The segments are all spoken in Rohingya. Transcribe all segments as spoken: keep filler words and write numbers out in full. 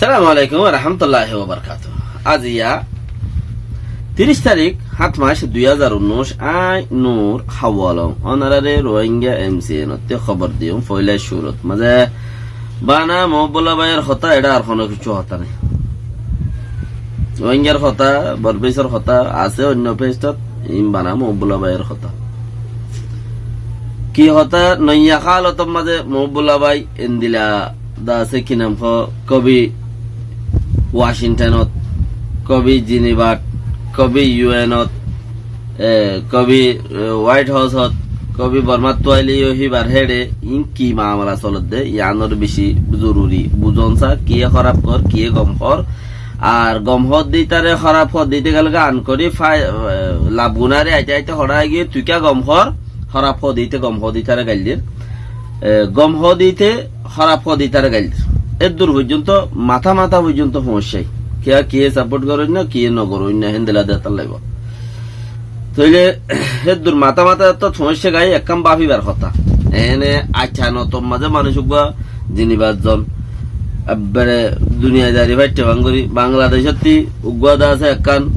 Assalamu alaikum wa rahmatullahi wa barakatuhu. Aijja tiríc tarík, háñt mac, dui házar unnúic, añí Nur Hawalong, ónorare Rohingya M C N ottú hóbor diyum. Foila cúrut mazé bana Mohibullah báiyor hotá, eçé ar honó kessú hotá nái. Rohingyar hotá, Bormísor hotá asé oinno page ot, iín bana Mohibullah báiyor hotá. Ki hotá, noiya hálotor mazé Mohibullah bái endilla de asé, ki nam hoó, kóbi Washington ot, kóbi Geneva t, kóbi U N ot, e, kóbi, e, White House ot, kóbi Bormáttu aile yó híbar héçe, iín ki mamala soler dé, yiánor beci zoruri buzón sa, kiyé hóraf hoór, kiyé gom hoór, ar gom hoódde ítare, hóraf hoódde íte gele gán gorí fai-, e, laf gunáre aite aite hoçé giyé, tui kiyá gom hoór, hóraf hoódde íte gom hoódde ítare gail dir. E, gom hoódde íte, hóraf hoódde ítare gail dir. Eddur foijjonto matá matá foijjonto foóñiccé. Kiyá kiyé saport goróinna, kiyé nogoróinna, héndilla de tar laibo. Tóile eddur matá matá ettót foóñiccé gái ekkán báfibar hotá. Ene aiccá notor mazé manúic uggúa Geneva t zon. Ebbere duniyadari faitte fán gorí. Bangladec ottí uggúa de asé ekkán,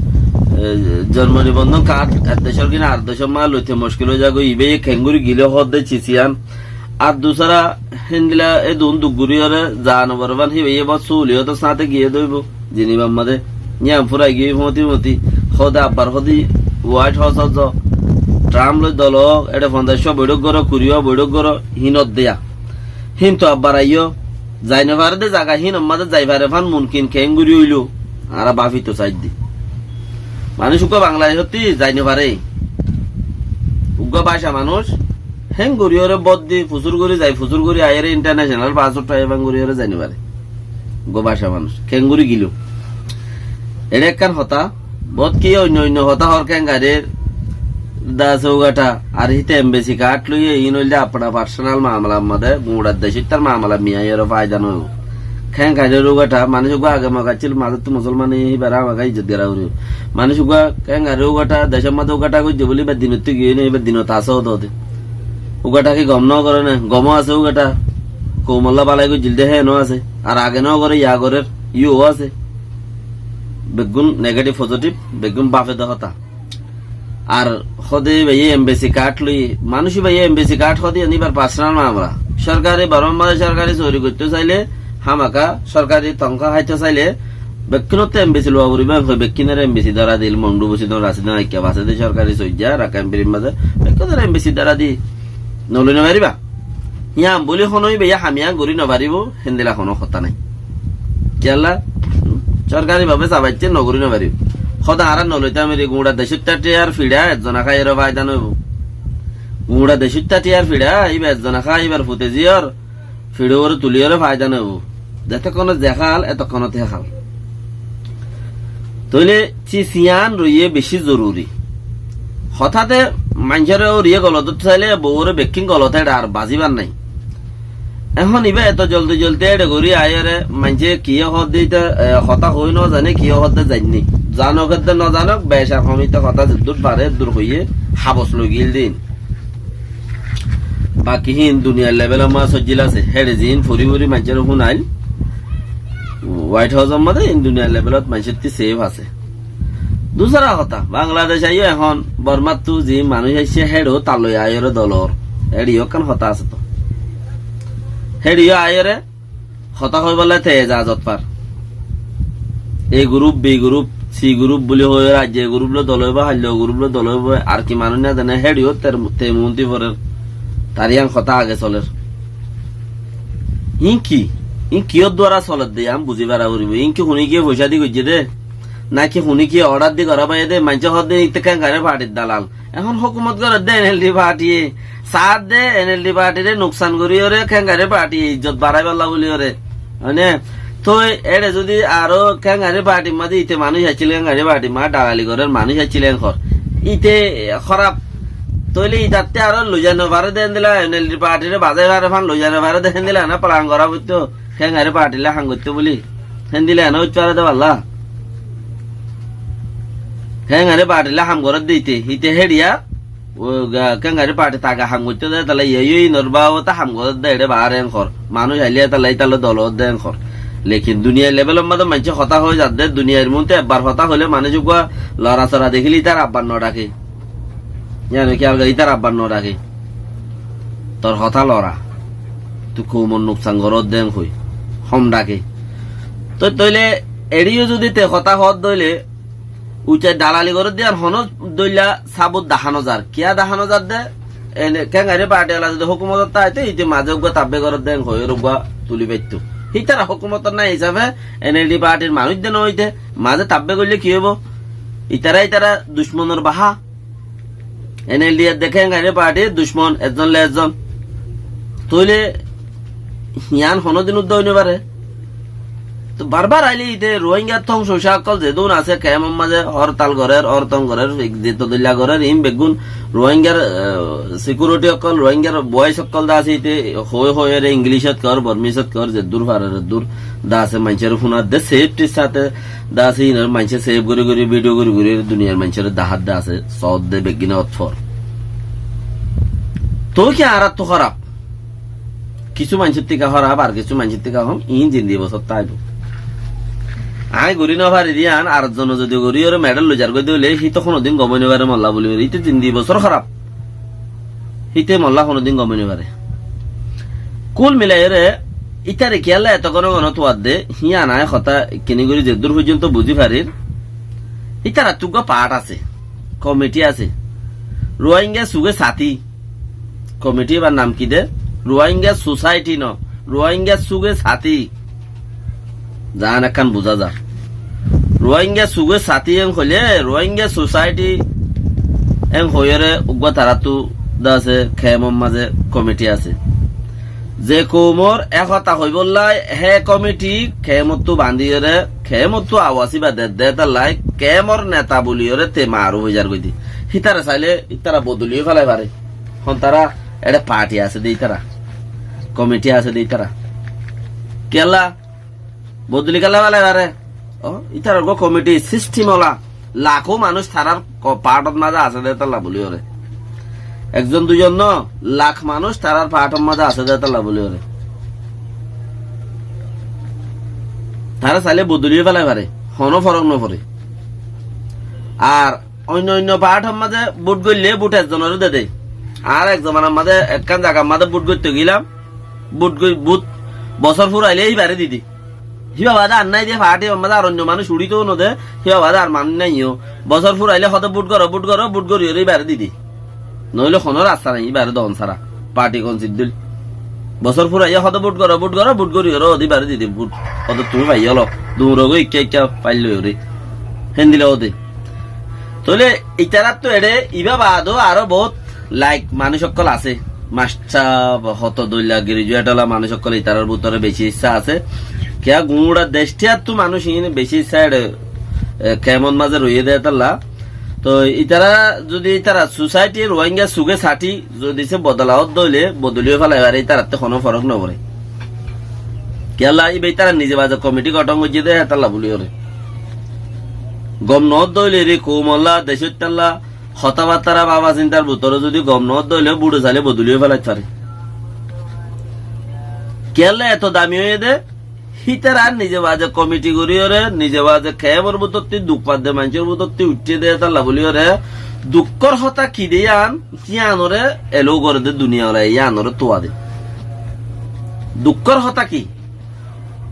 e, zonmo nibondon kard, ek decór kiná ar decór mazé loite mockil ói zagói, ibáye keéngorí gilé hoódde cis yián. Ar dusára héndilla edun duk goríyoré zaa no foré fán, híbaye bóut súliyotor sáñte giyé dóibo. Geneva r mazé yián furai giyói foóñti foóñti. Hóde abbar hóde White House ot zo. Trump loi dolo, eçe fonzaic wá boiçók goró, kuri wá boiçók goró, híinot deya. Híntu abbar aiyó, zai no fare dé zaga híinor mazé zai fare fán mumkin keéngorí óilo, añára báfito saidde. Manúic uggúa Bangladec ottí zai no fare. Uggúa báca manúic, héen goríyoré bót di, fusúr gorí zai, fusúr gorí aiyóre international passport aiyé fán goríyoré zai no fare. Uggúa báca manúic, keéngorí giló. Eçé ekkán hotá, bóut ki oinno oinno hotá hoór keéngarir de asé uggúa tha, ar híte embassy card loiyé, iín óilde apna personal mamala mazé, guñçar decóttar mamala miyaiyóre faida no óibo. Keéngarir uggúa tha, manúic uggúa age moga accíl, mazóttu musolman óiye, híbare amaka izzot gera foribó. Manúic uggúa keéngarir uggúa tha, decór mazé uggúa tha goijjé buli, íbar dinottú giyói né, íbar dinot asé ódode. Uggúa tha ki gom no goré né, gomó asé uggúa tha, koumolla balai goijjíl dé héen ó asé. Ar age no goré, yián gorér, yían ó asé. Beggún negative positive, beggún báfe de hotá. Ar hóde íbaye embassy card loi, manúic íbaye embassy card hóde yián íbar personal mamala. Sorkari, Bormar mazé sorkari sóori goittó sailé, hámaka sorkari tonka háito sailé, bekkúnottú embassy lowa foribó, en hoi bekkúnore embassy dóra dil, Mondu Busidon, Rasidon, Aikka Basede, sorkari soijja, Rakhine Free mazé, bekkúnore embassy dóra di, no loi no faribá. Yián buli honó íbaye ham yián gorí no faribó, héndilla honó hotá nái. Kiyólla? Sorkari bábe sabaitté no gorí no faribó. Hóde añára no loitam eri, guñça decóitta thiyar fiça, ezzona háiyore faida no óibo. Guñça decóitta thiyar fiça, íba ezzona há, íbar fute ziyór, fiçor uore tuliyóre faida no óibo. Zetókkon ze hál, etókkonot hé hál. Tóile cis yián roiyé beci zoruri. Hotá de maincóre oriyé golot dótto sailé, bouwore bekkín golot éçe ar bazíbar nái. Ehón ibá eto zoldi zoldi éçe gorí aiyóre, maincé kiyé hoódde íte, e, hotá hoói no zané, kiyé hoódde zainné. Zanok edde no zanok, bec ar hom íte hotá zeddúr fare, eddúr hoiyé, habos loi giyíl dé iín. Baki híin duniyar levelor mazé sojjil asé. Héçe ziín fori fori maincóre fúnail, White House or mazé híin duniyar levelot maincóttí safe asé. Dusára hotá, Bangladec aiyó ehón Bormáttu ziín manúic aiccé, héçeó tar loi aiyóre dolor. Héçe yó ekkán hotá asé toó. Héçe yó aiyóre hotá hoibálla te ejazot far. A group, B group, C group buli hoiyóre aijja A group loi dol óibo, hailla O group loi dol óibo, ar ki manúic no zane, héçe yó ter-, te muúnti forer. Tar yián hotá age soler. Iín ki? Iín kiyór duara soler dé, yián buzí fara foribó. Iín ki huníkiye foicá di goijjé dé? Náki huníkiye order di gorá faiyé dé? Maincé hoódde íte keéngari partir dalal. Ehón hókumot gorédde N L D party ye. Saádde N L D party re nuksan goríyoré keéngari party ye izzot baráibolla bóliyoré. Óine? Tói éçe zudi aró keéngari party mazé íte manúic accíl, keéngari party mazé dalali gorér manúic accíl enkor. Íte hóraf. Tóile ítattú aró loizai nofaré dé héndilla, N L D party re bazái faré fán loizai nofaré dé héndilla, ená plan gorá foittó, keéngari party lla ham goittó bóli. Héndilla ená óit faré dé balla. Keéngari party lla ham gorédde íte, íte héçiya, ó ga-, keéngari party taga ham goittó dé, tala iyói ínor baabot ham gorédde, éçe baáre enkor. Manúic ailé tala ítalla dol ódde enkor. Lekin duniyai lebelor mazé maincé hotá hoi zadde, duniyair muúntu ebbar hotá hoilé manúic uggúa lorasora dekílé ítar abbar no dhaké. Yían kiyál gorí ítar abbar no dhaké. Tor hotá lora. Tui koumor nuksan goródde en hoi. Hom dhaké. Toi toilé eçé yó zodi te hotá hoódde óile, uçai dalali goródde yían honó dóilla sabut dahá no zar. Kiyá dahá no zadde? Ene, kéngarí parti ola zodi hókumotot táito, íte mazé uggúa tabbe goródde en hoiyóre uggúa tuli faittó. Hítara hókumotor nái hísafe, en el di partir manúic de no óite, mazé tabbe goillé ki óibo? Ítara ítara ducmonor bahá. En el di edde kéngarí partir ducmon, ezzon le ezzon. Toilé yían honódin uddá ói no fare. Toi barbar ailé íte Ruáingar tóng cóca ókkol zedún asé, kemor mazé hórtal gorér, hórtal gorér, zeto dóilla gorér, iín beggún Ruáingar, eh, sikiuriti ókkol, Ruáingar bois ókkol de asé íte, hoi hoiyóre Inglicot hoór, Bormisot hoór, zeddúr farer eddúr de asé, maincóre fúnadde, seftir sáte de asé, iín maincé sef gorí gorí, vidiyo gorí gorí, duniyair maincóre dahádde asé, soódde beggúne ót for. Toi ki añárattú hóraf? Kissú maincór tíka hóraf ar kissú maincór tíka hom, iín zindigi bosór táibo. Aññí gorí no fari de yían, ar zone zodi gorí óre medal loi zargói de óile, híte honódin gom ói no fare molla buli óre, íte zindigi bosór hóraf. Híte molla honódin gom ói no fare. Kúl milaiyóre, ítare kiyólla eto gono gono tuadde, híyan aññí hotá kini gorí zeddúr foijjonto buzí farir, ítarattú uggúa paáth asé, komiti asé. Ruáinga Suge Sati. Komiti íbar nam ki de? Ruáinga Susaiti no, Ruáinga Suge Sati. Zaan ekkán buzá zar. Ruáinga Suge Sati en hoilé, Ruáinga Susaiti en hoiyóre uggúa taráttu de asé, kemor mazé komiti asé. Ze koumor ek hotá hoibólla hé komiti kemottú bandíyóre, kemottú awas íba dedde étalla, kemor neta buliyóre te maruf ói zargói de. Hítara sailé, ítara bodoli yó félai fare. Hon tará eçé parti asé de ítara, komiti asé de ítara. Kiyólla? Bodoli kiyólla félai fare? Ó, ítarar uggúa komiti sistim ola, lakó manúic tarár ko-, paáthot mazé asé de étalla buliyóre. Ekzon duizon no, lak manúic tarár paáthot mazé asé de étalla buliyóre. Tará sailé bodoli yó félai fare, honó forók no fore. Ar oinno oinno paáthor mazé bút goillé bút ekzonoré de de. Ar ek zomanar mazé ekkán zagar mazé bút goitto gílam, bút goi-, bút bosór furailé híbaré di de. Híba baade ar nái de, paáthi or mazé ar oinno manúic uçítou no de, híba baade ar manúic nái yó. Bosór furailé hode bút goró, bút goró, bút goríyoré híbaré di de. Noóile honó rasta nái, híbaré don sára. Paáthi kon siddúl. Bosór furaiyé hode bút goró, bút goró, bút goríyoré hode híbaré di de, bút. Hode tuñí faiyó lo. Duñrogói ikká ikká fail loiyoré. Héndilla hode. Tóile ítarattú eçé ibá baadó aró boóut laik manúic ókkol asé. Masthar, hoto dóilla girijuet ola manúic ókkol ítarar bútore bicí issá asé. Kiyá guñça decthiyattú manúic iín bicí issá eçé, e, kemot mazé roiyé de étalla. Toi ítara zodi ítara susaiti Ruáinga Suge Sati zodi se bodola ódde óile bodoli yó félai fare, ítarattú honó forók no fore. Kiyólla íba ítara nize baze komiti gothón goijjé de hétalla buliyóre. Gom no ódde óile eri koumolla, decóttalla, hotábattára bába sintar bútore zodi gom no ódde óile búthe sailé bodoli yó félait fare. Kiyólla eto dami óiye de, hítara nize baze komiti goríyoré, nize baze kemor bútotti, duk fadde maincór bútotti uiththé de hétalla buliyóre, dukkór hotá ki de yían, híanoré elou goré de duniya olaye, yíanoré tuwa de. Dukkór hotá ki?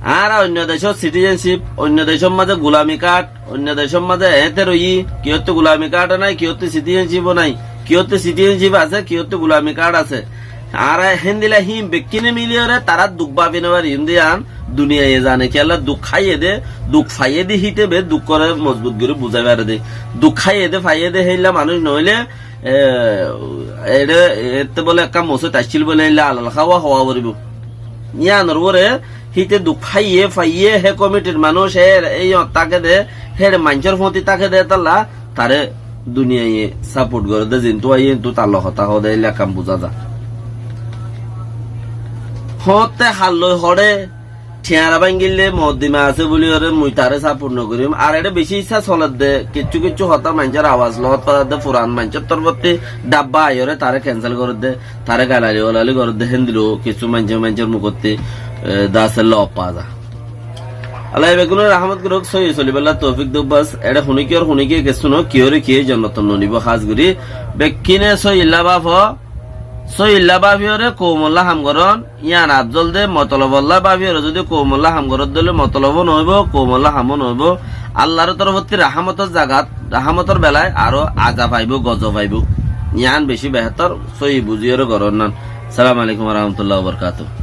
Añára oinno decór sitizensip, oinno decór mazé gulami kard, oinno decór mazé eéñte roiyí, kiyóttu gulami kard nái, kiyóttu sitizensip ó nái, kiyóttu sitizensip asé, kiyóttu gulami kard asé. Añára héndilla híin bekkíne miliyóre tará duk báfi no fari, yían de yían duniyaye zane, kiyólla duk háiye de, duk faiyé de híte be dukkoré mozbut gorí buzái fare de. Duk háiye de, faiyé de, héilla manúic noóile, e, eçé, eétte bóle ekkán mosóit aiccíl bóle, héilla alal háwa howa foribó. Yíanor uore híte duk háiye, faiyé, hé komitir manúic, hé, hé yót táke de, héçe maincór fóti táke de, hétalla taré duniyaye saport goré de, zintú aiyé, hintú tar loi hotá hoó de, héilla ekkán buzá za. Hoóñtte halloi hoçé, thiañra báñgille moddima asé buliyóre mui taré saport no gorim. Ar eçé bicí issá soler de, kiccú kiccú hotá maincór awas loot fadar de, furan maincór torfótti dhabba aiyóre taré kensel gorér de, taré galali olali gorér de, héndilla kiccú maincór maincór mukotti, e, de asé loot fa za. Allah beggúnore rahmot goruk, sóiyi solibálla toufik douk bas. Eçé huníkiyór huníkiye kessú no, kiyóre kiye jonnotot no nibó hás gorí. Bekkúne sóiyilla báfo, sóiyilla báfiyóre koumolla ham goron, yían afzol de. Motolobolla báfiyóre zodi koumolla ham goródde óile motolobó noóibo, koumolla hamó noóibo. Allar torofottí rahámotor zagat, rahámotor belai aró azab aibó, gozob aibó. Yían bicí behétor, sóiyi buzíyóre goron nan. Assalamu alaikum wa rahmatullahi wa barakatuhu.